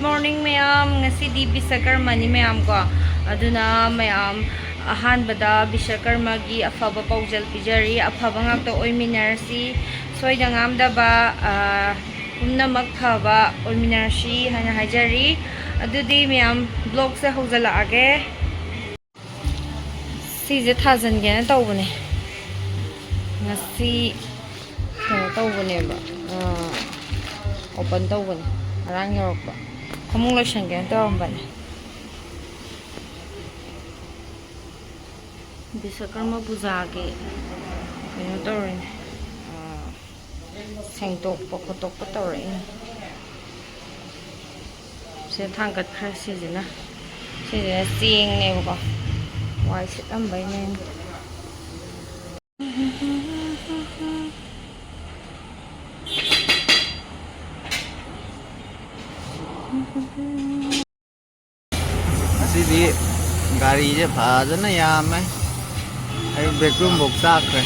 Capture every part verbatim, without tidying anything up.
Morning ꯃꯌꯥꯝ, ꯉꯁꯤꯗꯤ ꯕꯤꯁꯀꯔꯃꯅꯤ ꯃꯌꯥꯝ ꯀꯣ, ꯑꯗꯨꯅ ꯃꯌꯥꯝ ꯑꯍꯥꯟꯕꯗ ꯕꯤꯁꯀꯔꯃꯒꯤ ꯑꯐꯕ ꯄꯥꯎꯖꯦꯜ ꯄꯤꯖꯔꯤ꯫ ꯑꯐꯕ ꯉꯥꯛꯇ ꯑꯣꯏꯃꯤꯟꯅꯔꯁꯤ, ꯁꯣꯏꯗ ꯉꯥꯝꯗꯕ, ꯑ, ꯄꯨꯝꯅꯃꯛ ꯐꯕ ꯑꯣꯏꯃꯤꯟꯅꯔꯁꯤ ꯍꯥꯏꯅ ꯍꯥꯏꯖꯔꯤ꯫ ꯑꯗꯨꯗꯤ ꯃꯌꯥꯝ vlogꯁꯦ ꯍꯧꯖꯤꯜꯂꯛꯑꯒꯦ꯫ ꯁꯤꯁꯦ ꯊꯥꯖꯤꯟꯒꯦꯅ ꯇꯧꯕꯅꯦ꯫ ꯉꯁꯤ ꯀꯩꯅꯣ ꯇꯧꯕꯅꯦꯕ, ꯑꯥ, open ꯇꯧꯕꯅꯦ꯫ ꯉꯔꯥꯡ ꯌꯧꯔꯛꯄ꯫ ꯐꯃꯨꯡ ꯂꯣꯏꯁꯟꯒꯦꯅ ꯇꯧꯔꯝꯕꯅꯦ꯫ ꯕꯤꯁꯀꯔꯃ ꯄꯨꯖꯥꯒꯤ ꯀꯩꯅꯣ ꯇꯧꯔꯤꯅꯦ꯫ ꯑꯥ, ꯁꯦꯡꯗꯣꯛꯄ ꯈꯣꯠꯇꯣꯛꯄ ꯇꯧꯔꯛꯏꯅꯦ꯫ ꯁꯤꯗ ꯊꯥꯡꯒꯠꯈ꯭ꯔꯦ꯫ ꯁꯤꯁꯤꯅ, ꯁꯤꯁꯤꯅ ꯆꯦꯡꯅꯦꯕꯀꯣ꯫ ꯋꯥꯏ ꯁꯤꯠꯂꯝꯕꯩꯅꯦ꯫ ꯉꯁꯤꯗꯤ ꯒꯥꯔꯤꯁꯦ ꯐꯖꯅ ꯌꯥꯝꯃꯦ꯫ ꯑꯩ ꯕꯦꯛꯔꯨꯝꯐꯧ ꯆꯥꯛꯈ꯭ꯔꯦ꯫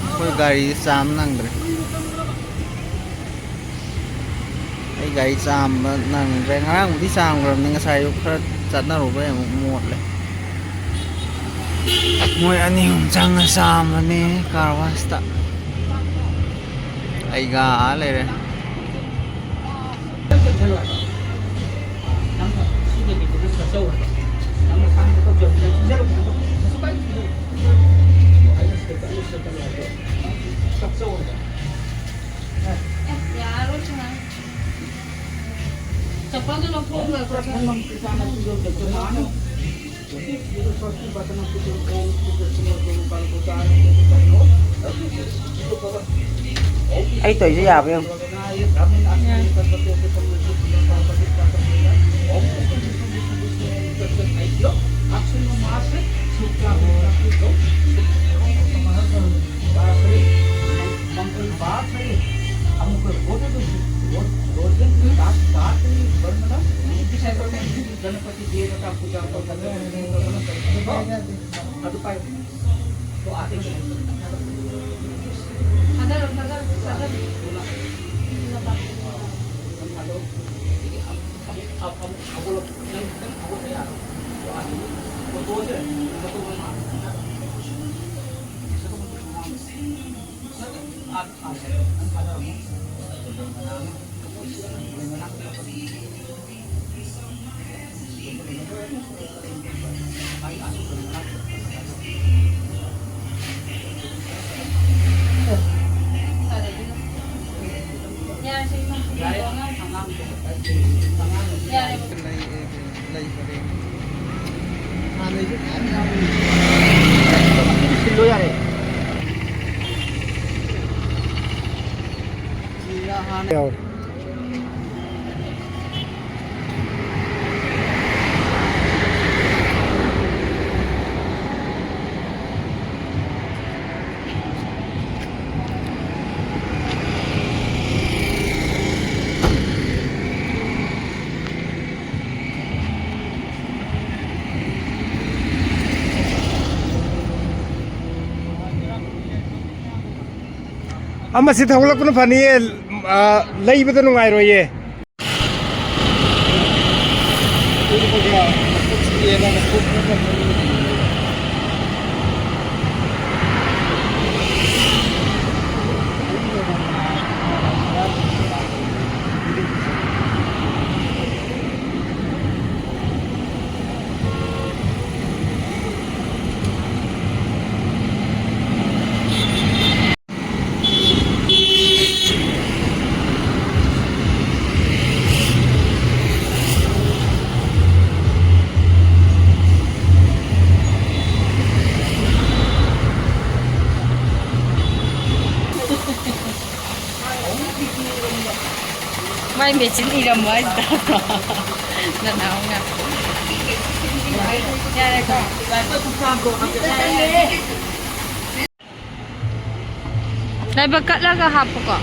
ꯑꯩꯈꯣꯏ ꯒꯥꯔꯤꯁꯦ ꯆꯥꯝ ꯅꯪꯗ꯭ꯔꯦ꯫ ꯑꯩ ꯒꯥꯔꯤ ꯆꯥꯝꯕ ꯅꯪꯗ꯭ꯔꯦ꯫ ꯉꯔꯥꯡꯕꯨꯗꯤ ꯆꯥꯝꯈ꯭ꯔꯕꯅꯤ, ꯉꯁꯥꯏ ꯑꯌꯨꯛ ꯈꯔ ꯆꯠꯅꯔꯨꯕꯩ ꯑꯃꯨꯛ ꯃꯣꯠꯂꯦ꯫ ꯃꯣꯏ ꯑꯅꯤ ꯑꯍꯨꯝ ꯆꯪꯉ ꯆꯥꯝꯕꯅꯦ car washꯇ꯫ ꯑꯩꯒ ꯑꯥ ꯂꯩꯔꯦ꯫ ꯆꯠꯄꯜꯗꯨ ꯂꯧꯊꯣꯛꯑꯒ ꯑꯩ ꯇꯧꯔꯤꯁꯦ ꯌꯥꯕ꯭ꯔꯥ ꯌꯦꯡꯉꯨ꯫ गणपति देवता पूजा पर सदुपाय तो आते हैं। ꯁꯤꯜꯂꯣ ꯌꯥꯔꯦ꯫ ꯌꯥꯎꯔꯦ꯫ ꯑꯃꯁꯤ ꯊꯧꯒꯠꯂꯛꯄꯅ ꯐꯅꯤꯌꯦ, ꯑ, ꯂꯩꯕꯗ ꯅꯨꯡꯉꯥꯏꯔꯣꯏꯌꯦ꯫ ꯃꯥꯏ ꯃꯦꯆꯤꯟ ꯏꯔꯝꯃꯣ ꯍꯥꯏꯁꯤꯗ꯫ ꯅꯅꯥꯎꯅ꯫ ꯌꯥꯔꯦꯀꯣ꯫ ꯂꯥꯏꯕꯛ ꯀꯠꯂꯒ ꯍꯥꯞꯄꯨꯀꯣ꯫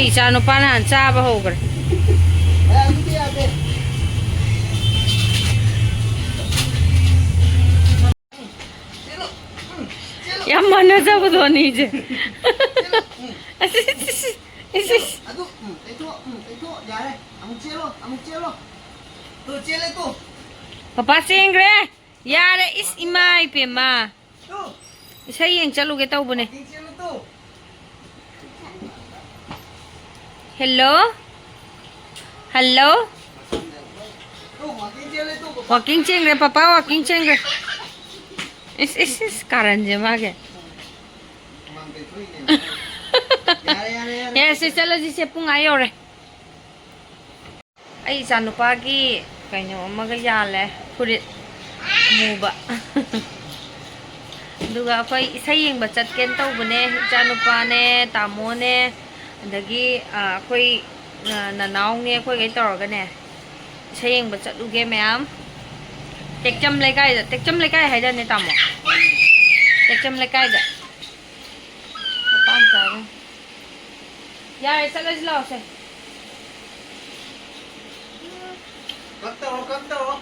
ꯑꯩ ꯏꯆꯥ ꯅꯨꯄꯥꯅ ꯍꯥꯟꯅ ꯆꯥꯕ ꯍꯧꯈ꯭ꯔꯦ꯫ ꯌꯥꯝ ꯃꯥꯟꯅꯖꯕꯗꯣ ꯑꯅꯤꯁꯦ꯫ ꯑꯁ, ꯑꯁ, ꯑꯁ, ꯑꯁ, ꯑꯁ꯫ ꯑꯗꯨ, ꯎꯝ, ꯇꯩꯊꯣꯛ, ꯎꯝ, ꯇꯩꯊꯣꯛ, ꯌꯥꯔꯦ꯫ ꯑꯃꯨꯛ ꯆꯦꯜꯂꯣ, ꯑꯃꯨꯛ ꯆꯦꯜꯂꯣ꯫ ꯇꯨ, ꯆꯦꯜꯂꯦ ꯇꯨ꯫ ꯄꯄꯥ ꯆꯦꯟꯈ꯭ꯔꯦ꯫ ꯌꯥꯔꯦ, ꯏꯁ, ꯏꯃꯥ ꯏꯄꯦꯝꯃ꯫ ꯇꯨ꯫ ꯏꯁꯩ ꯌꯦꯡ ꯆꯠꯂꯨꯒꯦ ꯇꯧꯕꯅꯦ꯫ ꯋꯥꯀꯤꯡ ꯆꯦꯜꯂꯨ ꯇꯨ꯫ ꯍꯦꯜꯂꯣ꯫ ꯍꯜꯂꯣ꯫ ꯇꯨ, ꯋꯥꯀꯤꯡ ꯆꯦꯜꯂꯦ ꯇꯨ, ꯄꯄꯥ꯫ ꯋꯥꯀꯤꯡ ꯆꯦꯟꯈ꯭ꯔꯦ, ꯄꯄꯥ ꯋꯥꯀꯤꯡ ꯆꯦꯟꯈ꯭ꯔꯦ꯫ ꯏꯁ, ꯏꯁ, ꯏꯁ, ꯀꯥꯔꯟꯁꯦ ꯃꯥꯒꯤ꯫ ꯍꯨꯃꯥꯡ ꯇꯩꯊꯣꯛꯏꯅꯦ꯫ ꯌꯥꯔꯦ, ꯌꯥꯔꯦ, ꯌꯥꯔꯦ꯫ ꯌꯥꯔꯦ, ꯁꯦ, ꯆꯠꯂꯁꯤ, ꯁꯦ, ꯄꯨꯡ ꯑꯥ ꯌꯧꯔꯦ꯫ ꯑꯩ ꯏꯆꯥꯅꯨꯄꯥꯒꯤ ꯀꯩꯅꯣ ꯑꯃꯒ ꯌꯥꯜꯂꯦ, ꯐꯨꯔꯤꯠ ꯑꯃꯨꯕ꯫ ꯑꯗꯨꯒ ꯑꯩꯈꯣꯏ ꯏꯁꯩ ꯌꯦꯡꯕ ꯆꯠꯀꯦꯅ ꯇꯧꯕꯅꯦ, ꯏꯆꯥꯅꯨꯄꯥꯅꯦ, ꯇꯥꯃꯣꯅꯦ, ꯑꯗꯒꯤ, ꯑ, ꯑꯩꯈꯣꯏ, ꯑ, ꯅꯅꯥꯎꯅꯦ, ꯑꯩꯈꯣꯏꯈꯩ ꯇꯧꯔꯒꯅꯦ, ꯏꯁꯩ ꯌꯦꯡꯕ ꯆꯠꯂꯨꯒꯦ ꯃꯌꯥꯝ꯫ ꯇꯦꯛꯆꯝ ꯂꯩꯀꯥꯏꯗ, ꯇꯦꯛꯆꯝ ꯂꯩꯀꯥꯏ ꯍꯥꯏꯗꯥꯏꯅꯦ, ꯇꯥꯃꯣ? ꯇꯦꯛꯆꯝ ꯂꯩꯀꯥꯏꯗ꯫ ꯃꯄꯥꯝ ꯆꯥꯔꯦ꯫ ꯌꯥꯔꯦ, ꯆꯠꯂꯁꯤ ꯂꯥꯛꯑꯣꯁꯦ꯫ ꯀꯛ ꯇꯧꯔꯣ, ꯀꯛ ꯇꯧꯔꯣ꯫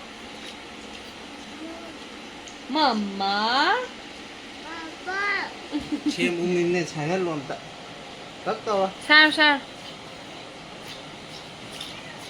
ꯃꯃꯥ꯫ ꯁꯦꯝ ꯎꯃꯤꯅꯦ, ꯁꯥꯏꯍꯜꯂꯣ ꯑꯝꯇ꯫ ꯀꯛ ꯇꯧꯔꯣ꯫ ꯁꯥꯔꯣ, ꯁꯥꯔꯣ꯫